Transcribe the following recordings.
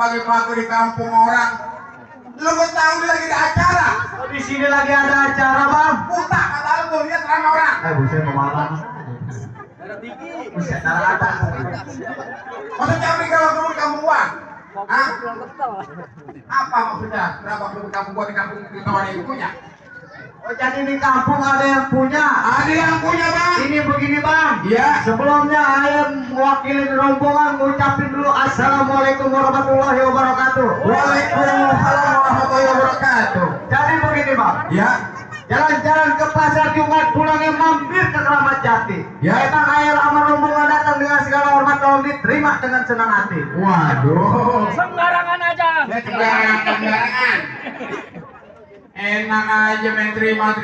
Pagi-pagi di kampung orang, lu kok tahu lagi ada acara? Di sini lagi ada acara, Bang. Buta, kata lu tuh lihat ramai orang. Buset memarah. Buset cara apa? Maksudnya apa kalau kamu di kampung gua? Hah? Apa maksudnya? Kenapa kamu di kampung gua di kawan ibunya? Oh, jadi di kampung ada yang punya. Ada yang punya, Bang. Ini begini, Bang. Iya. Sebelumnya saya mewakili rombongan ngucapin dulu Assalamualaikum warahmatullahi wabarakatuh. Waalaikumsalam warahmatullahi wabarakatuh. Jadi begini, Bang. Ya. Jalan-jalan ke pasar Jumat pulangnya mampir ke Keramat Jati. Ya. Emang air sama rombongan datang dengan segala hormat tolong diterima dengan senang hati. Waduh. Sembarangan aja. Sembarangan. Enak aja main terima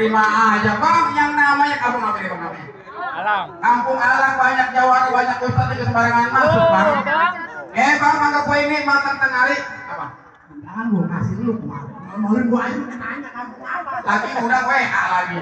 aja, Bang. Yang namanya kampung apa nih, Bang? Namanya? Alam. Kampung Alang, banyak jawara, banyak ustadz itu sembarangan masuk, Bang. Bang. Bang, anggap gua ini matang tengari. Apa? Jangan gua kasih lu, maluin gua aja nanya kampung apa. Lagi udah WA lagi.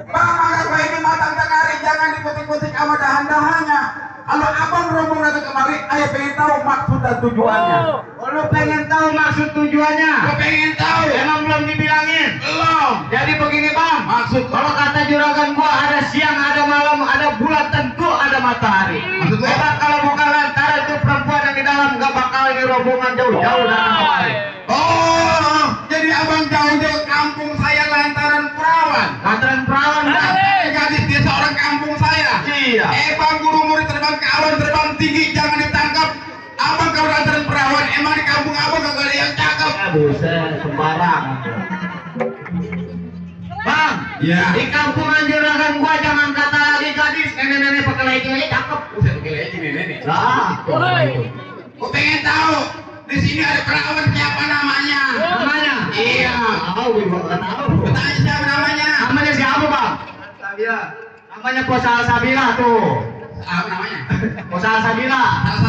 Bang, anggap gua ini matang tengari, jangan diputik-putik sama dahan-dahannya. Kalau abang rombong datang kemari, ayah pengen tahu maksud dan tujuannya. Oh, lu pengen tahu maksud tujuannya? Gua pengen tahu. Emang belum dibilangin? Belum. Jadi begini, Bang. Maksud Kalau kata juragan gua ada siang, ada malam, ada bulan, tentu ada matahari. Maksud lu? Emang kalau bukan lantaran itu perempuan yang di dalam gak bakal di rombongan jauh-jauh dari awal. Oh, jadi abang jauh-jauh kampung saya lantaran perawan. Lantaran perawan dah. Gadis dia seorang kampung saya. Iya. Bang, guru murid terbang ke awan, terbang tinggi, jangan ditangkap. Abang kalau lantaran perawan, emang di kampung abang gak ada yang cakep. Buset, sembarang. Bang, Ya. di kampungan juragan gua jangan kata lagi gadis, nenek-nenek pakai leci aja cakep. Buset, gila ini nenek. Lah, Gua pengen tahu di sini ada perawan siapa namanya? namanya? Iya. Tahu, gua nggak tahu. Bertanya siapa namanya? Namanya siapa, Bang? Sabila. Namanya Posal Sabila tuh. Apa namanya? Posal Sabila.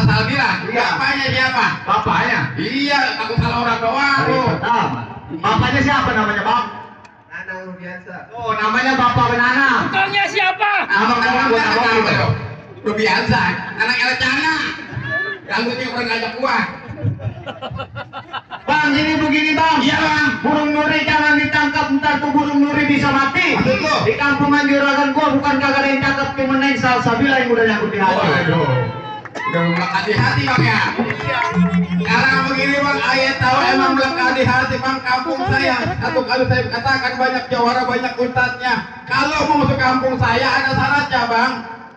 Salah bilang. Iya. Bapaknya siapa? Bapaknya? Iya, aku salah orang doang. Hari pertama. Bapaknya siapa namanya, Bang? Nanang biasa. Oh, namanya Bapak Benanang. Tukangnya siapa? Abang Nanang gua tahu itu. Udah biasa. Anak Elcana. Rambutnya orang ngajak gua. Bang, ini begini, Bang. Iya, Bang. Burung nuri jangan ditangkap, ntar tuh burung nuri bisa mati. Maksud lu? Di kampungan juragan gua bukan kagak ada yang cakep, cuma neng salsabila yang udah nyangkut di hati. Waduh. Udah melekat di hati, Bang ya. Sekarang begini, Bang, ayah tahu emang melekat di hati, Bang, kampung saya. Satu kali saya katakan banyak jawara, banyak ustadznya. Kalau mau masuk kampung saya ada syaratnya, Bang.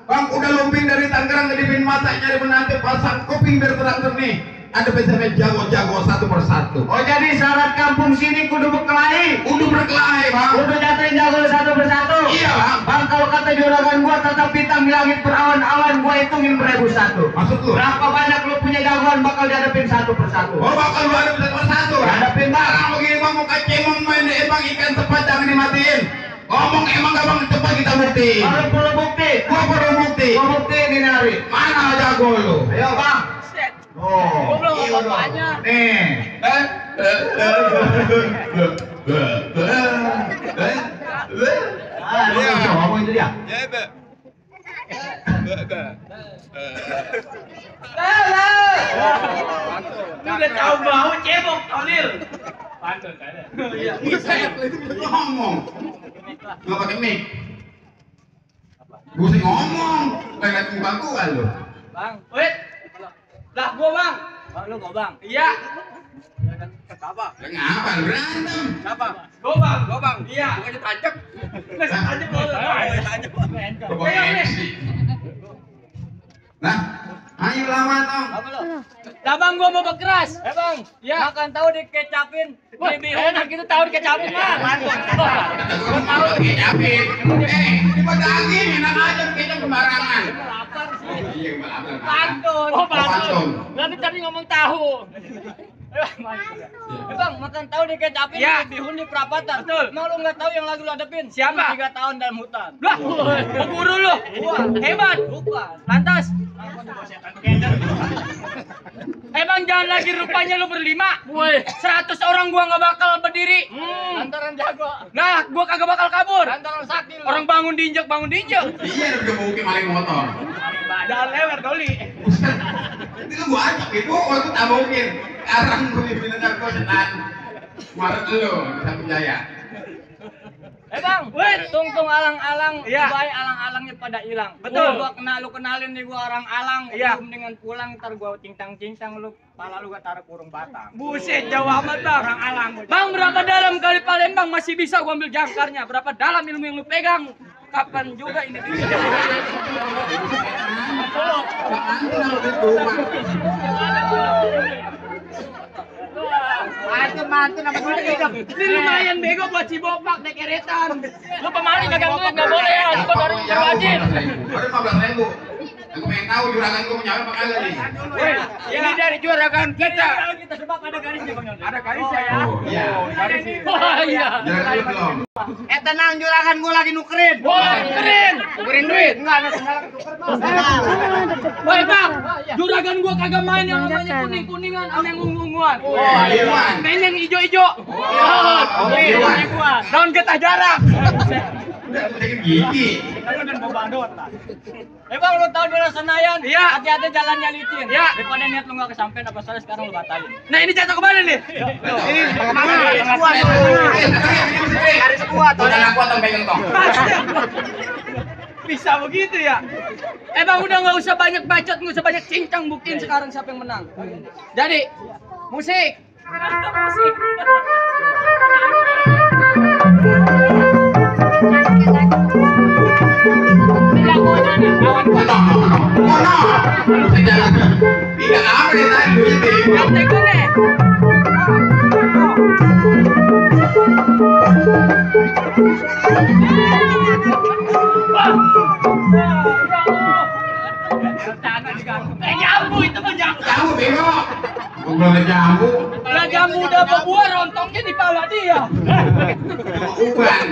Bang, udah lumping dari Tangerang ke Dipin Mata nyari menanti pasang kuping biar terang-terang. Ada biasanya jago-jago satu persatu. Oh, jadi syarat kampung sini kudu berkelahi. Kudu berkelahi, Bang. Kudu jatuhin jago satu persatu. Iya, Bang. Bang, kalau kata juragan gua tetap bintang di langit berawan-awan, gua hitungin 1001. Maksud lu? Berapa banyak lu punya jagoan bakal dihadapin satu persatu. Oh, bakal lu ada satu persatu. Hadapin, Bang. Sekarang begini, Bang, muka cemong main deh, Bang, ikan tepat jangan dimatiin. Ngomong emang gak, Bang, cepat kita bukti. Kalau perlu bukti, Gua perlu bukti. gua buktiin ini hari. Mana jago lu? Ayo, Bang. Oh, Gua belum iya ngomong dong. apanya. Nih. Ah, lu Iya. bisa ngomong itu dia. Lu udah tahu bau cebok, Tolil. Pantun kan? Iya. Ngomong. Gak pakai mic. Gua sih ngomong. Kayak muka gua lu. Bang, wait. Lah gua, Bang. Bang, lu Gobang. Iya. Apa? Ngapa berantem? Siapa? Gobang. Gobang. Iya. Bukannya tancap. Nggak sengaja kalau Tancap. Coba MC. Nah, ayo lawan dong. Apa lo? Abang gua mau berkeras. Bang. Ya. Makan tahu dikecapin. Wah, enak gitu tahu dikecapin mah. Kata gua tahu kecapin. Ini mah daging, enak aja kecap sembarangan. Lapar sih. Iya, lapar. Pantun. Oh, Pantun. pantun. Nanti tadi ngomong tahu. Bang, makan tahu dikecapin. Ya. Bihun di perapatan. Betul. Mau lu nggak tahu yang lagi lu hadapin? Siapa? 3 tahun dalam hutan. Lah, guru lu. Hebat. Bukan. Lantas. Emang jangan lagi rupanya lu berlima. Woi. 100 orang gua nggak bakal berdiri. Lantaran jago. Nah, gua kagak bakal kabur. Lantaran sakti lu. Orang bangun diinjek. Iya, udah gebukin maling motor. Jangan lewer doli. Itu gua ajak itu, waktu tak mungkin. Sekarang gua dibilang gua setan. Kemarin lu, Satu Jaya. Bang, Wait. tungtung alang-alang, Iya. baik alang-alangnya pada hilang. Betul. Gua kenalin nih gua orang alang. Iya. Lu mendingan pulang, ntar gua cincang-cincang lu, pala lu gua taruh kurung batang. Buset, jauh amat bang. Orang alang. Bang, berapa dalam kali Palembang masih bisa gua ambil jangkarnya? Berapa dalam ilmu yang lu pegang? Kapan juga ini bisa? Mantun apa gue hidup. Ini lumayan bego buat Cibopak naik keretan. Lu pemain kagak duit enggak boleh ya. Gua baru wajib. Baru 15.000. Aku pengen tahu juragan gua punya apa kagak nih. Ini dari juragan kita. Kita sebab ada garisnya Bang Yon. Ada garisnya ya. Oh, iya. Wah, iya. Juragan lu belum. Tenang juragan gua lagi nukerin. Wah, keren. Nukerin duit. Enggak ada sendal tuker Woi bang, juragan gua kagak main yang namanya kuning-kuningan sama yang ungu-unguan. Oh, Iwan. Main yang ijo-ijo. Oh, Iwan. Daun getah jarak. Udah bikin gigi. Bang lu tahu daerah Senayan? Iya. Hati-hati jalannya licin. Iya. Daripada niat lu enggak kesampean apa salah sekarang lu batalin. Nah ini jatuh kemana nih? Ini kemana? Garis kuat. Udah aku atau pegang tong. Bisa begitu ya? Bang udah nggak usah banyak bacot, nggak usah banyak cincang, buktiin sekarang siapa yang menang. Jadi musik. Musik. Tidak apa nih tadi gitu. Yang tegunya. Jambu itu mah jambu. Jambu bego. Gua belum ada jambu. Lah jambu udah berbuah rontongnya di pala dia. Uban.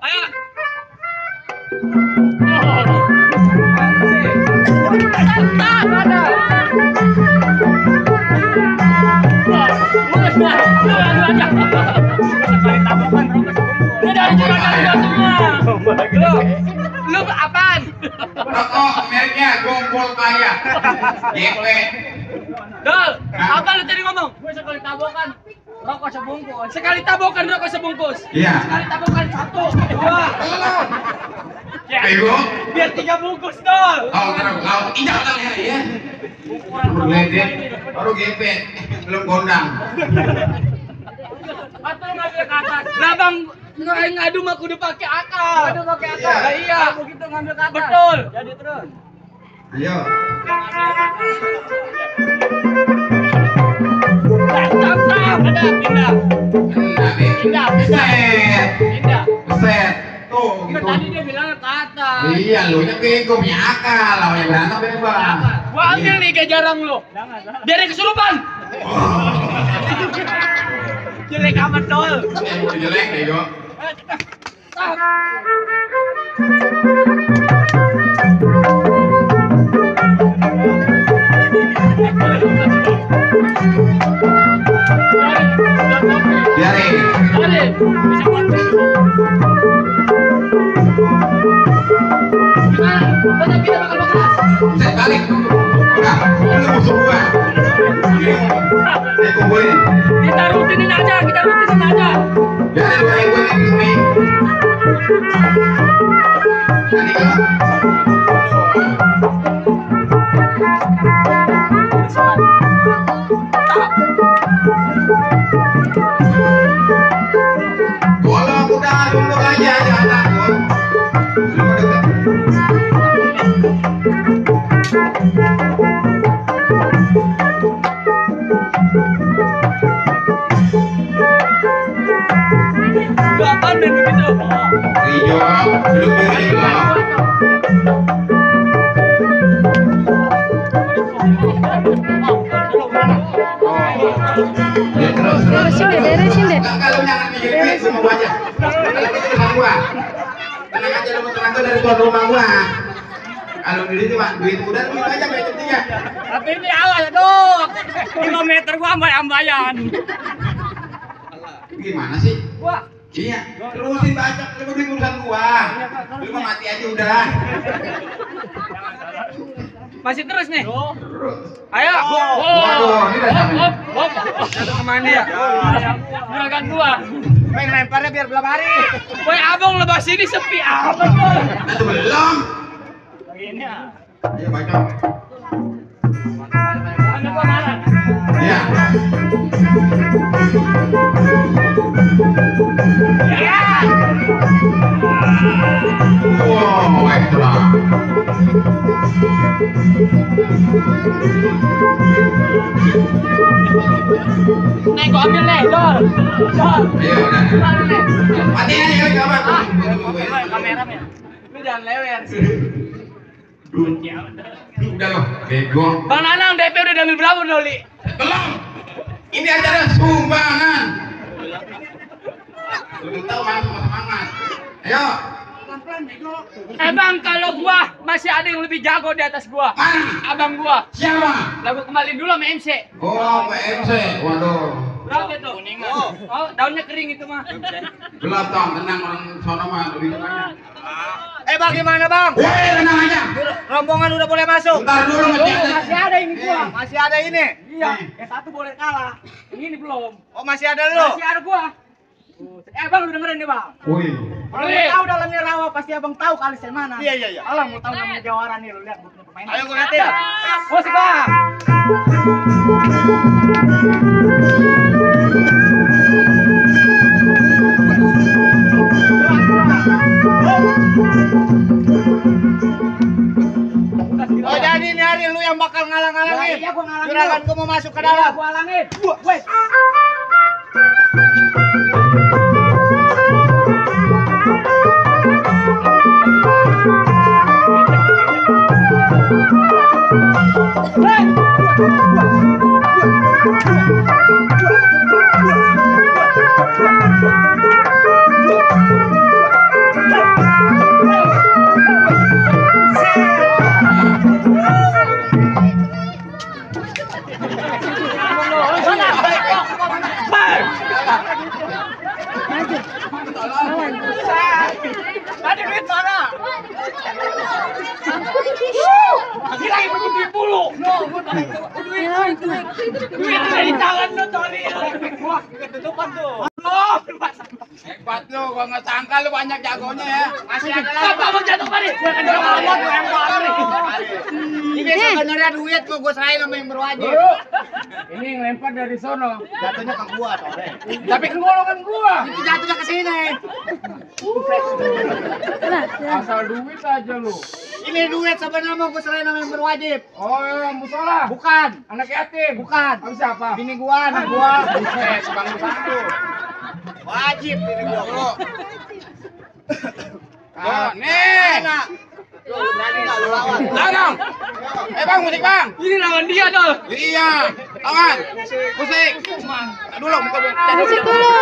Ayo. Lu apaan? Rokok mereknya Gompol Kaya. GP. Dol, apa lu tadi ngomong? Gue sekali tabokan rokok sebungkus. Sekali tabokan rokok sebungkus. Iya. Sekali tabokan 1, 2. Ya, Bego. biar 3 bungkus dol. Oh, terus laut injak kali ya. Baru ledek, baru GP, belum gondang. Atau ngambil ke atas. Lah bang, ngadu mah kudu pakai akal. Aduh pakai atas. Iya. Lah iya. Begitu ngambil ke atas. Betul. Jadi terus. Ayo. Sam, ada pindah. Pindah, Set. Pindah. Set. Tuh, Kan gitu. tadi dia bilangnya ke atas. Iya, lu nya bego punya akal, lawan yang berantem bebas. Gua ambil nih kayak jarang lu. Jangan. Biar dia kesurupan. Jelek amat dol. Yang jelek bego. Biarin. Bisa buat. Gimana? Banyak kita bakal keras. Set balik. Udah, lu musuh gua. Saya kumpulin. Kita rutinin aja. Biarin gua yang gua ini. Nanti kalau Gak pandai begitu. Rijo, duduk di Rijo. Ya, terus. Beresin deh, beresin deh. Enggak, kalau jangan mikirin duit, lu mau aja. Kalau itu rumah gua. Tenang aja, lu mau tenang dari tuan rumah gua. Kalau duit itu, Pak, duit udah duit aja bayar jam 3. Tapi ini awas dong. 5 meter gua ambayan. Gimana sih? Wah, Iya, terusin baca, lu duit urusan gua. Lu mah mati aja udah. masih terus nih. Terus. Ayo. Waduh, ini udah sampai. Jatuh kemana ya? Juragan gua. Main lemparnya biar belum hari. Woi, abang lepas ini sepi apa tuh? Itu belum. Begini ya. Ayo baca. Anda gua marah. Iya. Wow, ekstra. Nih gua ambil nih, Dol. Dol. Ayo udah. Mati aja kali kabar. Kameranya. Lu jangan lewer sih. Udah loh, bego. Bang Nanang DP udah diambil berapa Doli? Belum. Ini acara sumbangan. Lu tahu mana semangat. Ayo. Bang, kalau gua masih ada yang lebih jago di atas gua. Mana? Abang gua. Siapa? Lagu kembali dulu sama MC. Oh, PMC. Waduh. Berapa tuh? Oh, daunnya kering itu mah. Belum dong, tenang orang sono mah lebih banyak. Bagaimana bang? Woi, tenang aja. Rombongan udah boleh masuk. Bentar dulu ngecek. Masih ada ini gua. Masih ada ini. Iya, yang satu boleh kalah. Yang ini belum. Oh masih ada lu. Masih ada gua. Bang, lu dengerin nih, Bang. Woi. Kalau lu tahu dalamnya rawa pasti abang tahu kali saya mana. Iya. Alah, mau tahu namanya Jawara nih, lu lihat bukunya permainan. Ayo gua liatin. Bos, Bang. Oh jadi ini hari lu yang bakal ngalang-ngalangin. Iya, gua ngalangin. Juragan gua mau masuk ke Iya, dalam. gua halangin. Woi. Ada duit mana? Bilangin pergi duit dulu. Duit ada di tangan lu Tony. Wah, ketutupan tuh. Hebat lu, gua nggak sangka lu banyak jagonya ya. Masih ada lagi. Apa mau jatuh kali? Ini sebenarnya duit gua serahin sama yang berwajib. Ini yang lempar dari sono. Jatuhnya ke gua Tore. Tapi ke golongan gua. Itu jatuhnya ke sini. Asal duit aja lu. Ini duit sebenarnya mau gua serahin sama yang berwajib. Oh, musola. Bukan. Anak yatim. Bukan. Habis siapa? Bini gua, anak gua. Buset, Bang satu. Wajib bini gua. Oh, nih. Enak. Lu berani enggak lu lawan? Lawan. Bang, musik bang. Ini lawan dia, Dol. Iya, lawan. Musik. Dulu, buka Musik dulu.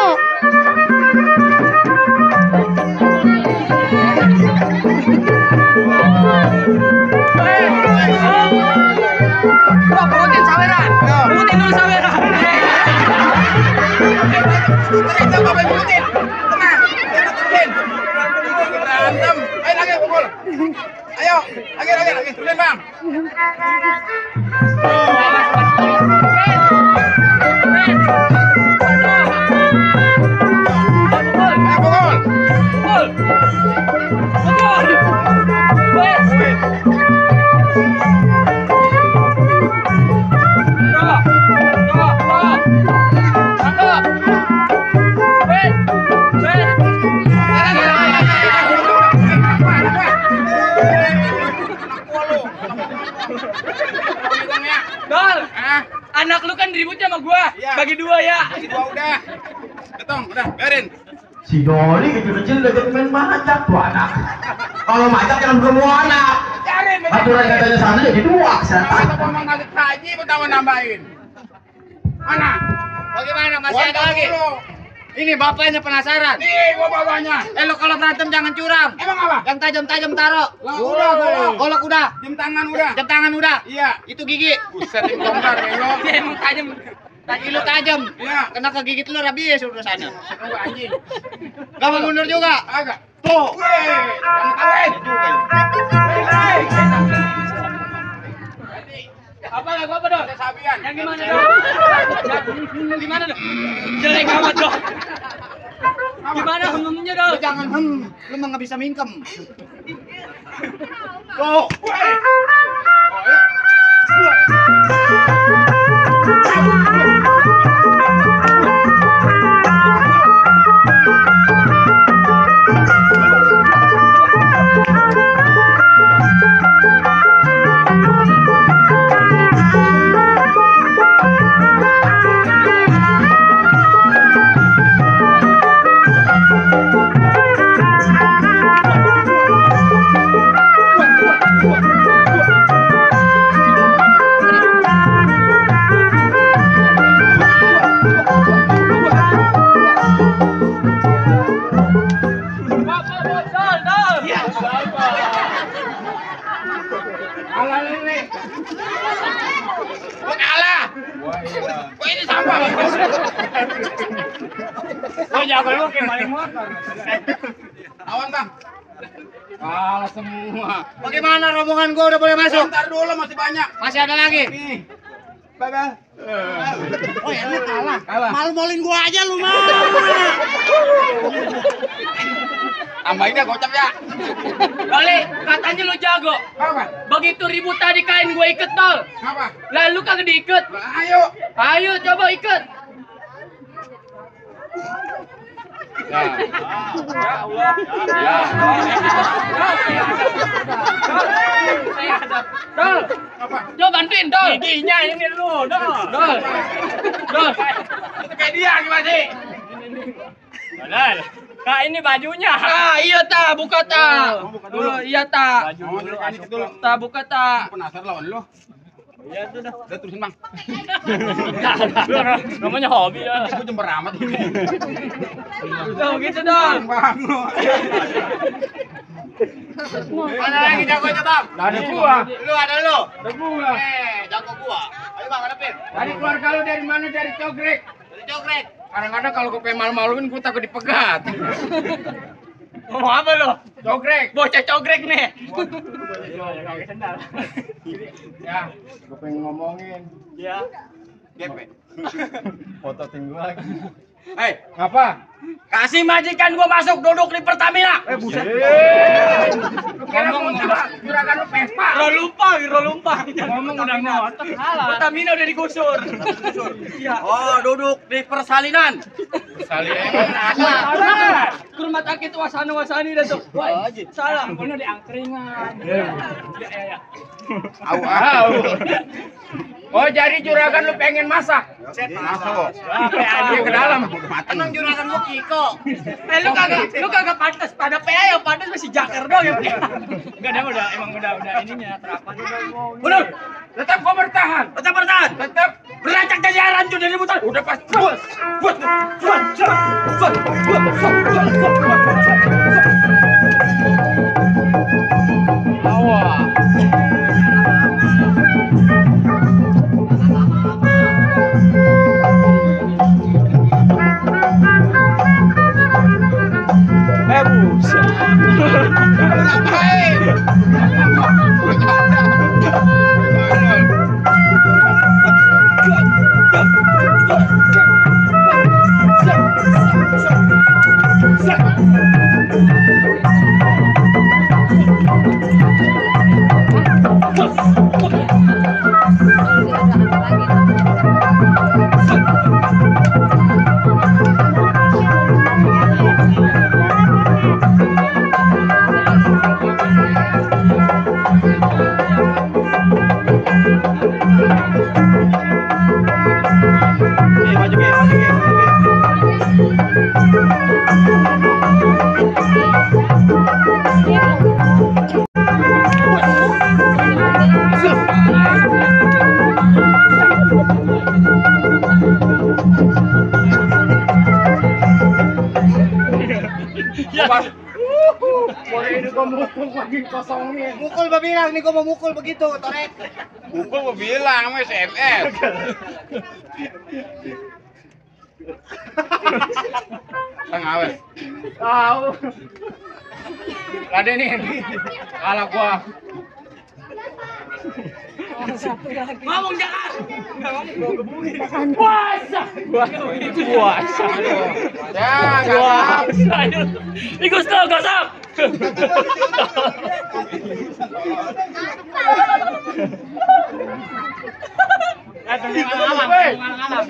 Pungutin saweran. Pungutin dulu saweran. Kita bapak ikutin. Tenang. Kita turunin. Berantem. Ayo lagi pukul. Ayo, lagi. Turunin bang. Ayo pukul. Anak lu kan ributnya sama gua. Iya. Bagi dua ya. Bagi dua udah. Ketong, udah, biarin. Si Doli kecil-kecil udah jadi main macak tuh anak. Kalau macak jangan ketemu anak. Biarin, Aturan katanya sana jadi dua. Kita ngomong kali haji, pertama nambahin. Mana? Bagaimana? Masih ada lagi? Dulu. Ini bapaknya penasaran. Nih, gua bawanya. Lo kalau berantem jangan curang. Emang apa? Yang tajam-tajam taruh. Lah, udah, golok. Golok udah. Jam tangan udah. Jam tangan udah. Iya. Itu gigi. Buset, ini longgar ya lo. Dia emang tajam. Tadi lu tajam. Iya. Kena ke gigit lu rabies udah sana. Seru anjing. Gak mau mundur juga. Agak. Tuh. Weh, jangan kawin. Apa lagu apa dong? Sabian. Yang gimana dong? Yang gimana dong? Jelek amat dong. Gimana hemnya dong? Jangan Lu mah nggak bisa mingkem. Tuh. Kalah lele. Gua kalah. Gua ini sampah. Oh jago lu kayak maling motor. Awan, Bang. Kalah semua. Bagaimana rombongan gua udah boleh masuk? Bentar dulu, masih banyak. Masih ada lagi. Nih. Bye-bye. Oh ya lu kalah. Kalah. Malu-malin gua aja lu mah. Tambahin dah gocap ya. Kali katanya lu jago. Apa? Begitu ribut tadi kain gua iket tol. Apa? Lalu kagak diiket. Ayo. Ayo coba iket. Ya. Ya Allah. Ya. Dol. Apa? Coba bantuin Dol. Giginya ini lu, dong. Dol. Dol. Itu kayak dia gimana sih? Padahal. Kak ini bajunya. Ah, iya ta, buka ta. Oh, buka dulu. Oh, iya ta. Baju Oh, dulu ini dulu. Ta buka ta. Penasaran lawan lo. Iya tuh dah. Udah terusin, Bang. Namanya hobi ya. Gua jember amat ini. Tuh gitu dong. Bang. Mana lagi jagonya, Bang? Ada gua. Lu ada lu. Ada gua. Jago gua. Ayo Bang, hadapin. Tadi keluarga lu dari mana? Dari Cogrek. Dari jogrek. Kadang-kadang kalau gue pengen malu-maluin, gue takut dipegat. Mau apa lu? Cogrek. Bocah cogrek nih. Ya, gue pengen ngomongin. Ya. Gepe. Foto tinggal lagi. Hei, ngapa? Kasih majikan gua masuk duduk di Pertamina. Buset. Lu kira Ngomong mau juragan lu Vespa? Rolumpa. Ngomong udah ngotot salah. Pertamina udah digusur. Iya. Oh, duduk di persalinan. Salah. Ke rumah sakit wasani dah tuh. Wah, salah. Ini di angkringan. Ya. Au. Oh, jadi juragan lu pengen masak? Masuk. Dia ke dalam. Emang juragan gua Kiko. Lu kagak pantas pada PA yang pantas masih Jaker doang ya. Enggak ada udah ininya terapan juga. Bener. Tetap gua bertahan. Tetap bertahan. Tetap Beracak jajaran tuh dari mutan. udah pas. Boleh ini kau mukul lagi kosongin. Mukul bilang nih gua mau mukul begitu, Torek. Mukul mau bilang sama SMS. Sang awes. Tahu. Ada nih. Kalah gua. Ngomong jangan. Puasa. Puasa. Ya, Puasa. Ikut stop, gasap.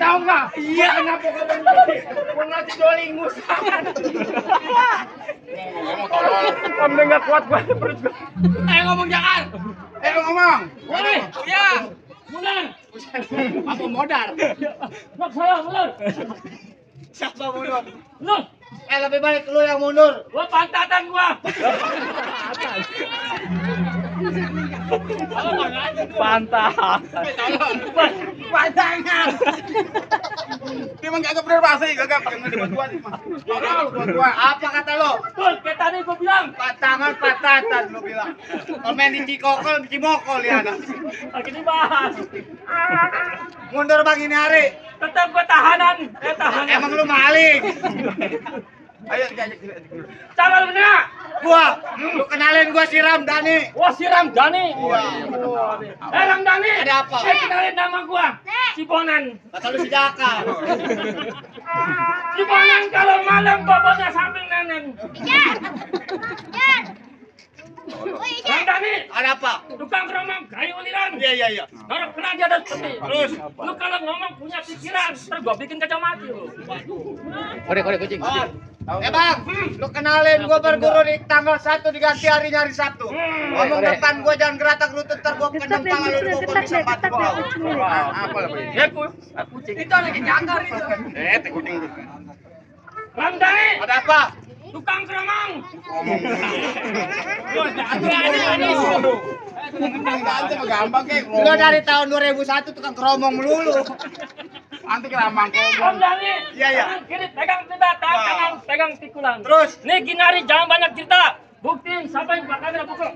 Tahu nggak? Iya. Kenapa kau berhenti? Mau ngasih doling musahan. Kamu nggak kuat gua perut gua. Ngomong jangan. ngomong. Boleh. Ya. Mundur. Apa modal? Mak saya mundur. Siapa mundur? Lu, Lebih baik lu yang mundur. lu pantatan gua. Pantat. Pantangan. Dia emang gagap bener bahasa, gagap. Jangan dibantuan. Apa kata lo? Tuh, kayak tadi gua bilang. Patangan patatan lu bilang. Kalau main di Cikokol, di Cimokol ya anak. Lagi dibahas. Mundur bang ini hari. Tetap gua tahanan. Tahanan. Emang lu maling. Ayo diajak. Cara lu bener. Gua, lu kenalin gua si Ramdhani. Wah, si Ramdhani. Ramdhani. Ada apa? Kenalin nama gua. Ciponan. Kata lu si Jaka. Ciponan kalau malam bobotnya samping nenen. Ramdhani. Ada apa? Tukang keromong kayu uliran. Iya. Kalau kena dia ada seperti. Terus, lu kalau ngomong punya pikiran, ntar gua bikin kacau mati lu. Kode kucing. Bang, lu kenalin gua berguru di tanggal 1 diganti hari nyari Sabtu. Ngomong depan gua jangan geratak lutut ntar gua kena pala lu gua bisa empat gua. Apa lah ini? Ya kucing. Itu lagi nyangkar itu. Teh kucing. Ramdhani. Ada apa? Tukang keromong. Gampang kayak Lu dari tahun 2001 tukang keromong melulu. Nanti keramang ngomong. Ramdhani. Iya. Tangan kiri pegang tindak, tangan pegang pikulan. Terus? Nih Ginari jangan banyak cerita. Buktiin siapa yang pakai kamera pukul.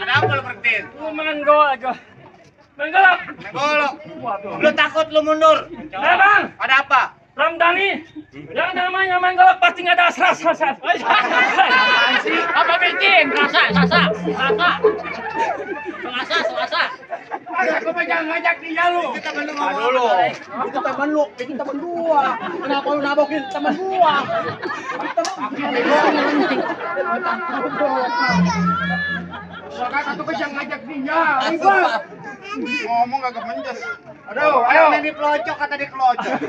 Ada apa lu berhenti? Menggolok. Golok. Lu takut lu mundur. Bang, Ada apa? Ramdhani, yang namanya main golok pasti nggak ada asas-asas. Apa bikin? Rasa. Selasa. Aku jangan ngajak dia lu. Kita temen dulu. Itu temen lu, bikin temen gua. Kenapa lu nabokin temen gua? Soalnya satu jangan ngajak dia. Ngomong agak menjas. Aduh, ayo. Ini pelocok kata dia kelocok.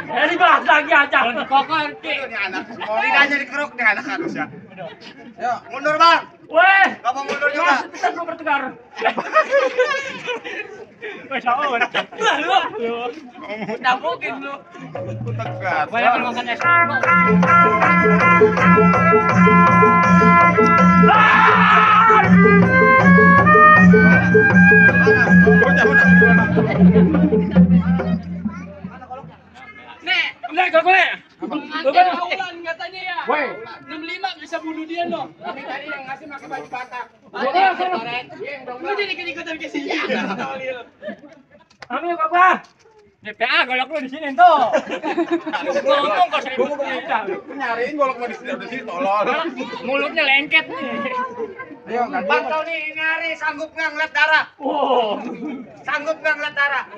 Dibahas lagi aja. Kokor ini anak. Lidahnya dikeruk nih anak harusnya. Ayo, mundur bang. Weh, Gak mau mundur juga. kita belum bertegar. Masya Allah. Udah mungkin lu. Tegar. Banyak makan es krim. Nek, Golek. pengantin Aulan katanya ya. Woi. 65 bisa bunuh dia loh. Ini tadi yang ngasih pakai baju batak. Lu jadi ikut-ikutan ke sini. Ambil apa? DPA golok lu di sini tuh. Ngomong kok saya Nyariin golok mau di sini tolol. mulutnya lengket nih. Ayo, bang kau nih nyari sanggup nggak ngeliat darah? Wow. Sanggup nggak ngeliat darah?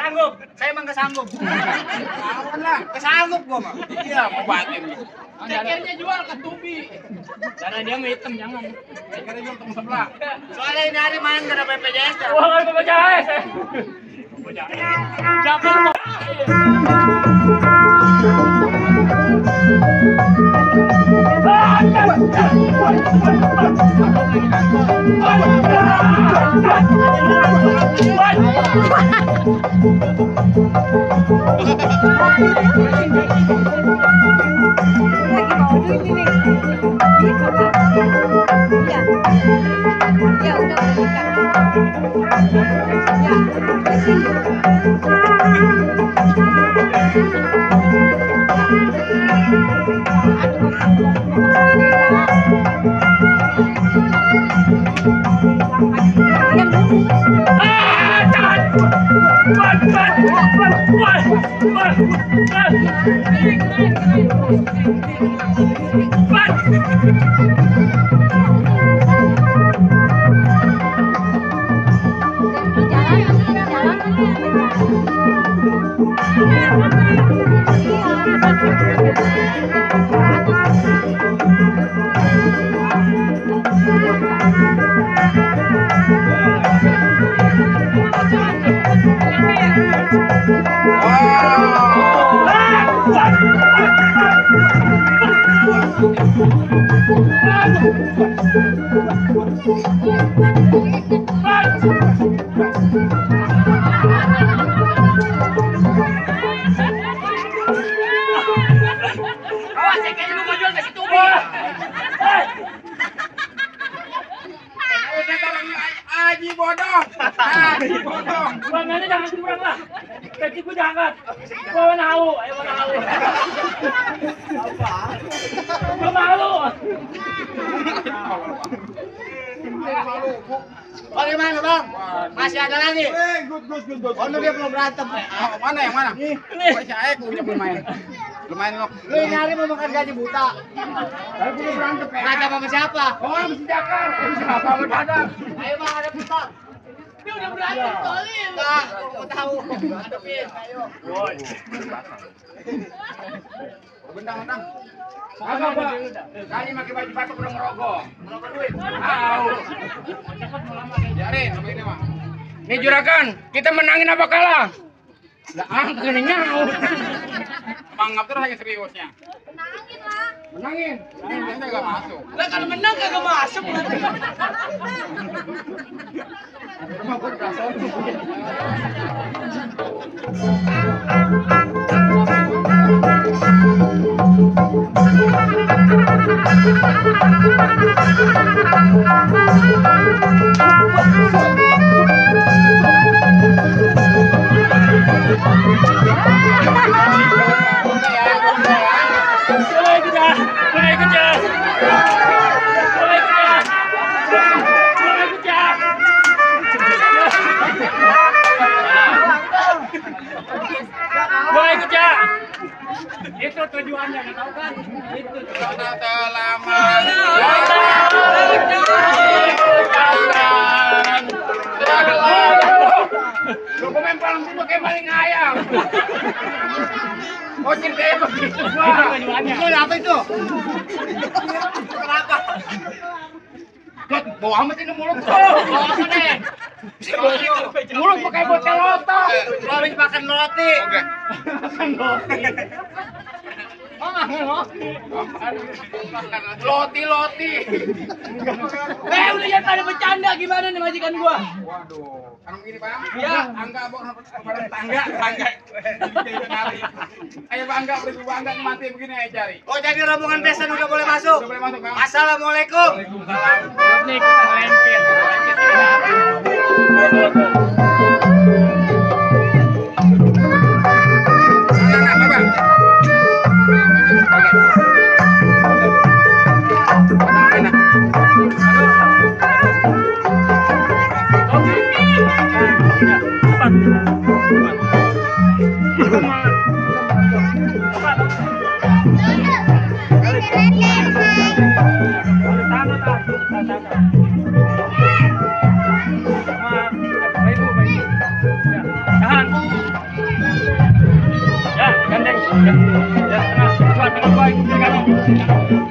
Sanggup. Saya emang kesanggup. Kesanggup gua mah. Iya, mau batin. Cekernya jual ke Tubi. Karena dia mah hitam jangan. Karena jual temu sebelah. Soalnya ini hari main gak ada BPJS ya. Wah, nggak baca AS. Jangan mau. Awas cekernya lu mau jual ke si Tubi. Aji bodoh. Aji bodoh. Banganya jangan curang lah. Kaki gua jangan. Gua mana tahu, ayo mana tahu. Gua malu. Bagaimana bang? Masih ada lagi? Good. Oh dia belum berantem. Mana yang mana? Gua si Aek punya belum main. Belum main lo. Lu ini hari mau makan gaji buta. Tapi belum berantem ya. Berantem sama siapa? Oh, mesti Jakar. Siapa lu pada? Ayo bang ada buta. Dia udah berantem kali. Enggak, mau tahu. Hadapin, ayo. Bentang. Apa, Pak? Kali pakai baju batuk udah ngerogoh. Ngerogoh duit. Tahu. Biarin, begini mah. Nih juragan, kita menangin apa kalah? Lah angka ini nyaut. Bang Abdur lagi seriusnya. Menangin lah. Menangin dia nggak masuk. Lah kalau menang kagak masuk berarti. Rumah gua udah sono. Boleh ikut ya. Itu tujuannya, nggak tahu kan? Itu Karena selama lu komen paling dulu kayak maling ayam. Oh ceritanya begitu gua. Tujuannya. Itu apa itu? Kenapa? Dot, bau amat ini mulut. Bau apa deh? Mulut pakai botol loto. Lu habis makan roti. Makan roti. Loti. Udah jangan pada bercanda gimana nih majikan gua? waduh, kan begini Bang. Ya. Angga bawa pada tangga. Ayo Bangga, beri Bangga mati begini aja cari. Oh, jadi rombongan besan udah boleh masuk. Udah boleh masuk Bang. Assalamualaikum. Waalaikumsalam. Nih kita lengket. Ya, gandeng. Ya, tengah. Coba tengah gua ikut kanan.